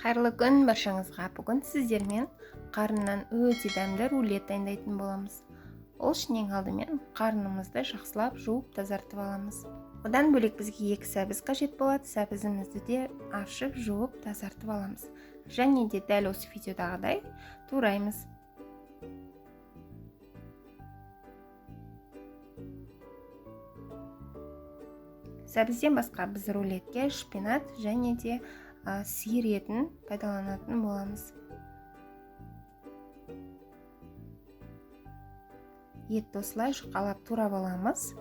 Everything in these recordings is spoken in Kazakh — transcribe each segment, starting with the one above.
Қайырлы күн баршаңызға. Бүгін сіздермен қарыннан өте дәмді рулет дайындайтын боламыз. Ол үшін ең алдымен қарнымызды жақсылап жуып тазартып аламыз. Одан бөлек бізге 2 сәбіз қажет болады. Сәбізімізді де аршып, жуып, тазартып аламыз. Және де дәл осы видеодағыдай тураймыз. Сәбізден басқа біз рулетке шпинат және де сиыр етін пайдаланатын боламыз. Етті осылай жұқалап турап аламыз.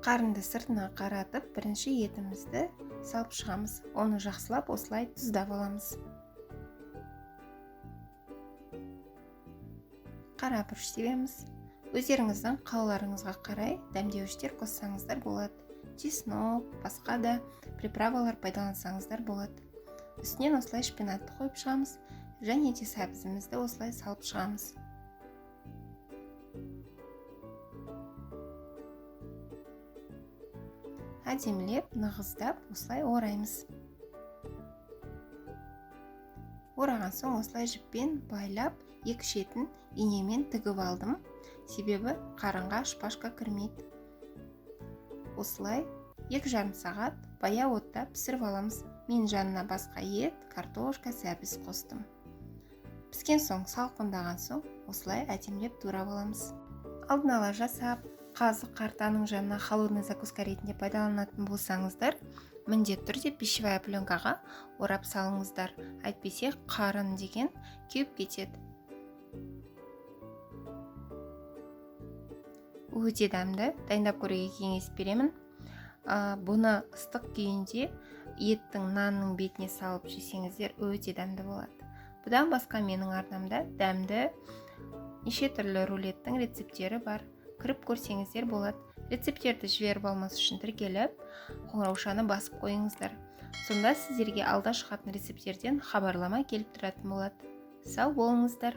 Қарынды сыртына қаратып, бірінші етімізді салып шығамыз. Оны жақсылап осылай тұздап аламыз. Қара бұрыш себеміз. Өздеріңіздің қалауларыңызға қарай дәмдеуіштер қоссаңыздар болады. Чеснок, басқа да приправалар пайдалансаңыздар болады. Үстінен осылай шпинатты қойып шығамыз және де сәбізімізді осылай салып шығамыз. Әдемілеп, нығыздап осылай ораймыз. Ораған соң осылай жіппен байлап, екі шетін инемен тігіп алдым. Себебі қарынға шпажка кірмейді. Осылай 2,5 сағат баяу отта пісіріп аламыз. Мен жанына басқа ет, картошка, сәбіз қостым. Піскен соң, салқындаған соң осылай әдемілеп турап аламыз. Алдын ала жасап, қазы қартаның жанына холодный закуска ретінде пайдаланатын болсаңыздар, міндетті түрде пищевая пленкаға орап салыңыздар. Әйтпесе қарын деген кеуіп кетеді. Өте дәмді, дайындап көруге кеңес беремін. Бұны ыстық күйінде еттің нанның бетіне салып жесеңіздер өте дәмді болады. Бұдан басқа менің арнамда дәмді неше түрлі рулеттің рецепттері бар. Кіріп көрсеңіздер болады. Рецепттерді жіберіп алмас үшін тіркеліп, қоңыраушаны басып қойыңыздар. Сонда сіздерге алда шығатын рецепттерден хабарлама келіп тұратын болады. Сау болыңыздар.